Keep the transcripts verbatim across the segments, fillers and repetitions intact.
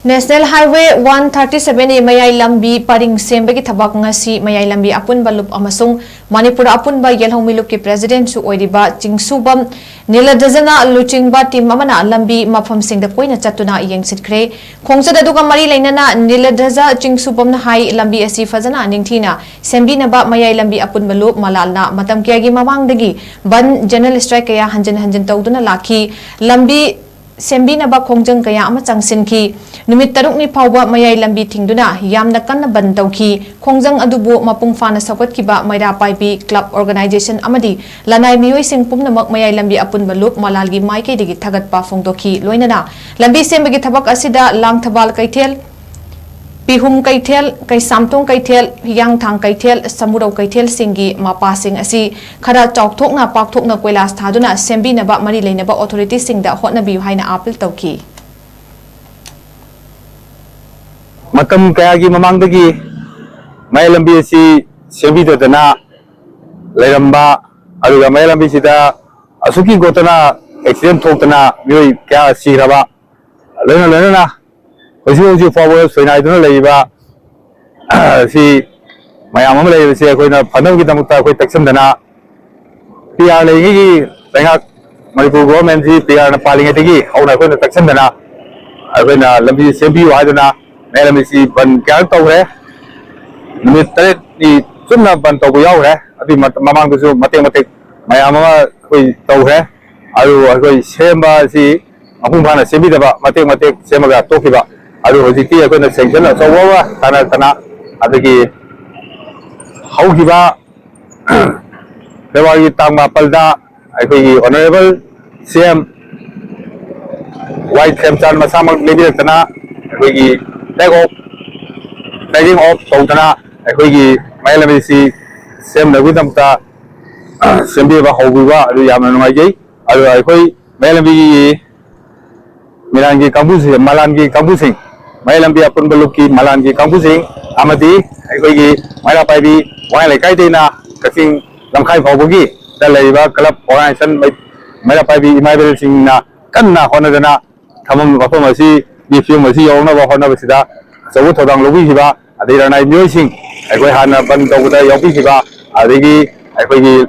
National Highway one thirty seven A ꯃꯌꯥꯏ ꯂꯝꯕꯤ ꯄꯔꯤꯡ ꯁꯦꯝꯕꯒꯤ ꯊꯕꯛ ꯉꯁꯤ ꯃꯌꯥꯏ ꯂꯝꯕꯤ ꯑꯄꯨꯟꯕ ꯂꯨꯞ ꯑꯃꯁꯨꯡ ꯃꯅꯤꯄꯨꯔ ꯑꯄꯨꯟꯕ ꯌꯦꯜꯍꯧꯃꯤ ꯂꯨꯞꯀꯤ president ꯁꯨ ꯑꯣꯏꯔꯤꯕ ꯆꯤꯡꯁꯨꯕꯝ ꯅꯤꯂꯙꯖꯅ ꯂꯨꯆꯤꯡꯕ team ꯑꯃꯅ ꯂꯝꯕꯤ ꯃꯐꯝꯁꯤꯡꯗ ꯀꯣꯏꯅ ꯆꯠꯇꯨꯅ ꯌꯦꯡꯁꯤꯟꯈ꯭ꯔꯦ꯫ ꯈꯣꯡꯆꯠ ꯑꯗꯨꯒ ꯃꯔꯤ ꯂꯩꯅꯅ ꯅꯤꯂꯙꯖ ꯆꯤꯡꯁꯨꯕꯝꯅ ꯍꯥꯏ, ꯂꯝꯕꯤ ꯑꯁꯤ ꯐꯖꯅ ꯅꯤꯡꯊꯤꯅ ꯁꯦꯝꯕꯤꯅꯕ ꯃꯌꯥꯏ ꯂꯝꯕꯤ ꯑꯄꯨꯟꯕ ꯂꯨꯞ ꯃꯂꯥꯜꯅ ꯃꯇꯝ ꯀꯌꯥꯒꯤ ꯃꯃꯥꯡꯗꯒꯤ ꯕꯟ, general strike ꯀꯌꯥ ꯍꯟꯖꯤꯟ ꯍꯟꯖꯤꯟ ꯇꯧꯗꯨꯅ ꯂꯥꯛꯈꯤ꯫ ꯂꯝꯕꯤ ꯁꯦꯝꯕꯤꯅꯕ ꯈꯣꯡꯖꯪ ꯀꯌꯥ ꯑꯃ ꯆꯪꯁꯤꯟꯈꯤ꯫ ꯅꯨꯃꯤꯠ ꯇꯔꯨꯛꯅꯤ ꯐꯥꯎꯕ ꯃꯌꯥꯏ ꯂꯝꯕꯤ ꯊꯤꯡꯗꯨꯅ ꯌꯥꯝꯅ ꯀꯟꯅ ꯕꯟ ꯇꯧꯈꯤ꯫ ꯈꯣꯡꯖꯪ ꯑꯗꯨꯕꯨ ꯃꯄꯨꯡ ꯐꯥꯅ ꯁꯧꯒꯠꯈꯤꯕ ꯃꯩꯔꯥ ꯄꯥꯏꯕꯤ club organization ꯑꯃꯗꯤ ꯂꯅꯥꯏ ꯃꯤꯑꯣꯏꯁꯤꯡ ꯄꯨꯝꯅꯃꯛ ꯃꯌꯥꯏ ꯂꯝꯕꯤ ꯑꯄꯨꯟꯕ ꯂꯨꯞ ꯃꯂꯥꯜꯒꯤ ꯃꯥꯏꯀꯩꯗꯒꯤ ꯊꯥꯒꯠꯄ ꯐꯣꯡꯗꯣꯛꯈꯤ꯫ ꯂꯣꯏꯅꯅ ꯂꯝꯕꯤ ꯁꯦꯝꯕꯒꯤ ꯊꯕꯛ ꯑꯁꯤꯗ ꯂꯥꯡꯊꯕꯥꯜ ꯀꯩꯊꯦꯜ, ꯄꯤꯍꯨꯝ ꯀꯩꯊꯦꯜ, ꯀꯩꯁꯥꯝꯊꯣꯡ ꯀꯩꯊꯦꯜ, ꯍꯤꯌꯥꯡꯊꯥꯡ ꯀꯩꯊꯦꯜ, ꯁꯃꯨꯔꯧ ꯀꯩꯊꯦꯜꯁꯤꯡꯒꯤ ꯃꯄꯥꯁꯤꯡ ꯑꯁꯤ ꯈꯔ ꯆꯥꯎꯊꯣꯛꯅ ꯄꯥꯛꯊꯣꯛꯅ ꯀꯣꯏꯂꯥꯁ ꯊꯥꯗꯨꯅ ꯁꯦꯝꯕꯤꯅꯕ ꯃꯔꯤ ꯂꯩꯅꯕ authority ꯁꯤꯡꯗ ꯍꯣꯠꯅꯕꯤꯌꯨ ꯍꯥꯏꯅ appeal ꯇꯧꯈꯤ꯫ ꯃꯇꯝ ꯀꯌꯥꯒꯤ ꯃꯃꯥꯡꯗꯒꯤ ꯃꯌꯥꯏ ꯂꯝꯕꯤ ꯑꯁꯤ ꯁꯦꯝꯕꯤꯗꯗꯅ ꯂꯩꯔꯝꯕ, ꯑꯗꯨꯒ ꯃꯌꯥꯏ ꯂꯝꯕꯤꯁꯤꯗ ꯑꯁꯨꯛꯀꯤ ꯒꯣꯇꯅ accident ꯊꯣꯛꯇꯅ ꯃꯤꯑꯣꯏ ꯀꯌꯥ ꯁꯤꯈ꯭ꯔꯕ, ꯂꯣꯏꯅ ꯂꯣꯏꯅꯅ ꯍꯧꯖꯤꯛ ꯍꯧꯖꯤꯛ ꯐꯥꯎꯕ ꯁꯣꯏꯅꯥꯏꯗꯨꯅ ꯂꯩꯔꯤꯕ ꯁꯤ ꯃꯌꯥꯝ ꯑꯃ ꯂꯩꯔꯤꯕꯁꯦ ꯑꯩꯈꯣꯏꯅ ꯐꯅꯕꯒꯤꯗꯃꯛꯇ ꯑꯩꯈꯣꯏ ꯇꯛꯁꯤꯟꯗꯅ, ꯄꯤ ꯑꯥꯔ ꯂꯩꯔꯤꯉꯩꯒꯤ ꯂꯩꯉꯥꯛ, ꯃꯅꯤꯄꯨꯔ government ꯁꯤ ꯄꯤ ꯑꯥꯔꯅ ꯄꯥꯜꯂꯤꯉꯩꯗꯒꯤ ꯍꯧꯅ ꯑꯩꯈꯣꯏꯅ ꯇꯛꯁꯤꯟꯗꯅ ꯑꯩꯈꯣꯏꯅ ꯂꯝꯕꯤꯁꯤ ꯁꯦꯝꯕꯤꯌꯨ ꯍꯥꯏꯗꯨꯅ ꯃꯌꯥꯏ ꯂꯝꯕꯤꯁꯤ ꯕꯟ ꯀꯌꯥꯔꯛ ꯇꯧꯈ꯭ꯔꯦ꯫ ꯅꯨꯃꯤꯠ ꯇꯔꯦꯠꯅꯤ ꯆꯨꯞꯅ ꯕꯟ ꯇꯧꯕ ꯌꯥꯎꯈ꯭ꯔꯦ꯫ ꯑꯗꯨꯒꯤ ꯃꯇꯝ ꯃꯃꯥꯡꯗꯁꯨ ꯃꯇꯦꯛ ꯃꯇꯦꯛ ꯃꯌꯥꯝ ꯑꯃ ꯑꯩꯈꯣꯏ ꯇꯧꯈ꯭ꯔꯦ꯫ ꯑꯗꯨꯕꯨ ꯑꯩꯈꯣꯏ ꯁꯦꯝꯕ ꯑꯁꯤ ꯃꯄꯨꯡ ꯐꯥꯅ ꯁꯦꯝꯕꯤꯗꯕ, ꯃꯇꯦꯛ ꯃꯇꯦꯛ ꯁꯦꯝꯃꯒ ꯇꯣꯛꯈꯤꯕ꯫ ꯑꯗꯨ ꯍꯧꯖꯤꯛꯇꯤ ꯑꯩꯈꯣꯏꯅ sanction ꯑꯆꯧꯕ ꯑꯃ ꯇꯥꯟꯅꯔꯛꯇꯅ, ꯑꯗꯒꯤ ꯍꯧꯈꯤꯕ ꯐꯦꯕ꯭ꯔꯨꯋꯥꯔꯤꯒꯤ ꯇꯥꯡ ꯃꯥꯄꯜꯗ ꯑꯩꯈꯣꯏꯒꯤ honourable C M ꯋꯥꯏ ꯈꯦꯝꯆꯥꯟ ꯃꯁꯥꯃꯛ ꯂꯦꯞꯄꯤꯔꯛꯇꯅ ꯑꯩꯈꯣꯏꯒꯤ flag off, flagging off ꯇꯧꯗꯅ ꯑꯩꯈꯣꯏꯒꯤ ꯃꯌꯥꯏ ꯂꯝꯕꯤꯁꯤ ꯁꯦꯝꯅꯕꯒꯤꯗꯃꯛꯇ ꯁꯦꯝꯕꯤꯕ ꯍꯧꯕꯤꯕ ꯑꯗꯨ ꯌꯥꯝꯅ ꯅꯨꯡꯉꯥꯏꯖꯩ꯫ ꯑꯗꯨꯒ ꯑꯩꯈꯣꯏ ꯃꯌꯥꯏ ꯂꯝꯕꯤꯒꯤ ꯃꯤꯂꯥꯟꯒꯤ ꯀꯥꯡꯕꯨꯁꯤꯡ, ꯃꯂꯥꯟꯒꯤ ꯀꯥꯡꯕꯨꯁꯤꯡ, ꯃꯌꯥꯏ ꯂꯝꯕꯤ ꯑꯄꯨꯟꯕ ꯂꯨꯞꯀꯤ ꯃꯂꯥꯟꯒꯤ ꯀꯥꯡꯕꯨꯁꯤꯡ ꯑꯃꯗꯤ ꯑꯩꯈꯣꯏꯒꯤ ꯃꯩꯔꯥ ꯄꯥꯏꯕꯤ ꯋꯥꯍꯦꯡ ꯂꯩꯀꯥꯏꯗꯩꯅ ꯀꯛꯆꯤꯡ ꯂꯝꯈꯥꯏ ꯐꯥꯎꯕꯒꯤ ꯗ ꯂꯩꯔꯤꯕ club organization ꯃꯩ-, ꯃꯩꯔꯥ ꯄꯥꯏꯕꯤ ꯏꯃꯥ ꯏꯕꯦꯜꯁꯤꯡꯅ ꯀꯟꯅ ꯍꯣꯠꯅꯗꯅ ꯊꯝꯕ ꯃꯐꯝ ꯑꯁꯤ ꯐꯤꯕꯝ ꯑꯁꯤ ꯌꯧꯔꯛꯅꯕ ꯍꯣꯠꯅꯕꯁꯤꯗ ꯑꯆꯧꯕ ꯊꯧꯗꯥꯡ ꯂꯧꯕꯤꯈꯤꯕ, ꯑꯗꯩ ꯂꯅꯥꯏ ꯃꯤꯑꯣꯏꯁꯤꯡ, ꯑꯩꯈꯣꯏ ꯍꯥꯟꯅ ꯕꯟ ꯇꯧꯕꯗ ꯌꯥꯎꯕꯤꯈꯤꯕ, ꯑꯗꯒꯤ ꯑꯩꯈꯣꯏꯒꯤ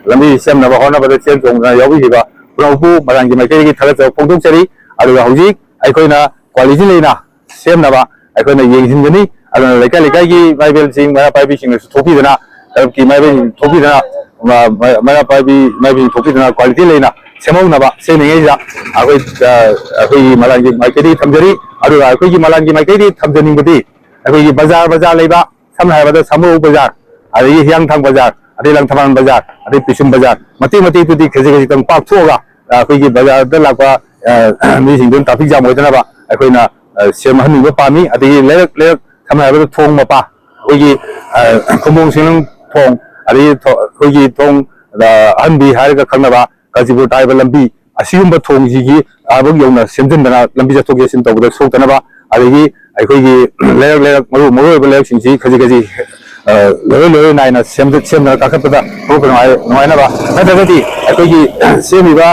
ꯂꯝꯕꯤ ꯁꯦꯝꯅꯕ ꯍꯣꯠꯅꯕꯗ ꯆꯦꯟ ꯆꯣꯡꯗꯅ ꯌꯥꯎꯕꯤꯈꯤꯕ ꯄꯨꯝꯅꯃꯛꯄꯨ ꯃꯂꯥꯟꯒꯤ ꯃꯥꯏꯀꯩꯗꯒꯤ ꯊꯥꯒꯠꯆꯕ ꯐꯣꯡꯗꯣꯛꯆꯔꯤ꯫ ꯑꯗꯨꯒ ꯍꯧꯖꯤꯛ ꯑꯩꯈꯣꯏꯅ ꯀ꯭ꯋꯥꯂꯤꯇꯤ ꯂꯩꯅ ꯁꯦꯝꯅꯕ ꯑꯩꯈꯣꯏꯅ ꯌꯦꯡꯁꯤꯟꯒꯅꯤ꯫ ꯑꯗꯨꯅ ꯂꯩꯀꯥꯏ ꯂꯩꯀꯥꯏꯒꯤ ꯏꯃꯥ ꯏꯕꯦꯜꯁꯤꯡ, ꯃꯩꯔꯥ ꯄꯥꯏꯕꯤꯁꯤꯡꯅꯁꯨ ꯊꯣꯛꯄꯤꯗꯅ, ꯇꯔꯞꯀꯤ ꯏꯃꯥ ꯏꯕꯦꯜꯁꯤꯡ ꯊꯣꯛꯄꯤꯗꯅ, ꯃ-, ꯃ-, ꯃꯩꯔꯥ ꯄꯥꯏꯕꯤ ꯏꯃꯥ ꯏꯕꯦꯜꯁꯤꯡ ꯊꯣꯛꯄꯤꯗꯅ ꯀ꯭ꯋꯥꯂꯤꯇꯤ ꯂꯩꯅ ꯁꯦꯝꯍꯧꯅꯕ ꯁꯦꯝꯃꯤꯉꯩꯁꯤꯗ ꯑꯩꯈꯣꯏ, ꯑ, ꯑꯩꯈꯣꯏꯒꯤ ꯃꯂꯥꯟꯒꯤ ꯃꯥꯏꯀꯩꯗꯒꯤ ꯊꯝꯖꯔꯤ꯫ ꯑꯗꯨꯒ ꯑꯩꯈꯣꯏꯒꯤ ꯃꯂꯥꯟꯒꯤ ꯃꯥꯏꯀꯩꯗꯒꯤ ꯊꯝꯖꯅꯤꯡꯕꯗꯤ ꯑꯩꯈꯣꯏꯒꯤ ꯕꯖꯥꯔ, ꯕꯖꯥꯔ ꯂꯩꯕ, ꯁꯝꯅ ꯍꯥꯏꯔꯕꯗ ꯁꯥꯃꯨꯔꯧ ꯕꯖꯥꯔ, ꯑꯗꯒꯤ ꯍꯤꯌꯥꯡꯊꯥꯡ ꯕꯖꯥꯔ, ꯑꯗꯩ ꯂꯪꯊꯕꯥꯜ ꯕꯖꯥꯔ, ꯑꯗꯩ ꯄꯤꯁꯨꯝ ꯕꯖꯥꯔ, ꯃꯇꯦꯛ ꯃꯇꯦꯛꯇꯨꯗꯤ ꯈꯖꯤꯛ ꯈꯖꯤꯛꯇꯪ ꯄꯥꯛꯊꯣꯛꯑꯒ, ꯑ, ꯑꯩꯈꯣꯏꯒꯤ ꯕꯖꯥꯔꯗ ꯂꯥꯛꯄ, ꯑ, ꯃꯤꯁꯤꯡꯗꯨꯅ ꯇ꯭ꯔꯥꯐꯤꯛ ꯖꯥꯝ ꯑꯣꯏꯗꯅꯕ ꯑꯩꯈꯣꯏꯅ, ꯑ, ꯁꯦꯝꯍꯟꯅꯤꯡꯕ ꯄꯥꯝꯃꯤ꯫ ꯑꯗꯒꯤ ꯂꯩꯔꯛ ꯂꯩꯔꯛ, ꯁꯝꯅ ꯍꯥꯏꯔꯕꯗ ꯊꯣꯡ ꯃꯄꯥ, ꯑꯩꯈꯣꯏꯒꯤ, ꯑ, ꯈꯨꯝꯕꯣꯡ ꯁꯤꯡꯂꯪ ꯊꯣꯡ, ꯑꯗꯒꯤ ꯊꯣ-, ꯑꯩꯈꯣꯏꯒꯤ ꯊꯣꯡ, ꯑ, ꯑꯍꯟꯕꯤ ꯍꯥꯏꯔꯒ ꯈꯪꯅꯕ ꯀꯥꯟꯆꯤꯄꯨꯔ ꯇꯥ ꯍꯥꯏꯕ ꯂꯝꯕꯤ, ꯑꯁꯤꯒꯨꯝꯕ ꯊꯣꯡꯁꯤꯒꯤ ꯑꯥꯕꯨꯛ ꯌꯧꯅ ꯁꯦꯝꯖꯤꯟꯗꯅ, ꯂꯝꯕꯤ ꯆꯠꯊꯣꯛ ꯆꯠꯁꯤꯟ ꯇꯧꯕꯗ ꯁꯣꯛꯇꯅꯕ, ꯑꯗꯒꯤ ꯑꯩꯈꯣꯏꯒꯤ ꯂꯩꯔꯛ ꯂꯩꯔꯛ, ꯃꯔꯨ ꯃꯔꯨ ꯑꯣꯏꯕ ꯂꯩꯔꯛꯁꯤꯡꯁꯤ ꯈꯖꯤꯛ ꯈꯖꯤꯛ, ꯑ, ꯂꯣꯏꯔꯣꯏ ꯂꯣꯏꯔꯣꯏ ꯅꯥꯏꯅ ꯁꯦꯝꯖ-, ꯁꯦꯝꯗꯅ ꯀꯥꯈꯠꯄꯗ ꯊꯕꯛ ꯅꯨꯡꯉꯥꯏ-, ꯅꯨꯡꯉꯥꯏꯅꯕ, ꯅꯠꯇ꯭ꯔꯒꯗꯤ ꯑꯩꯈꯣꯏꯒꯤ ꯁꯦꯝꯃꯤꯕ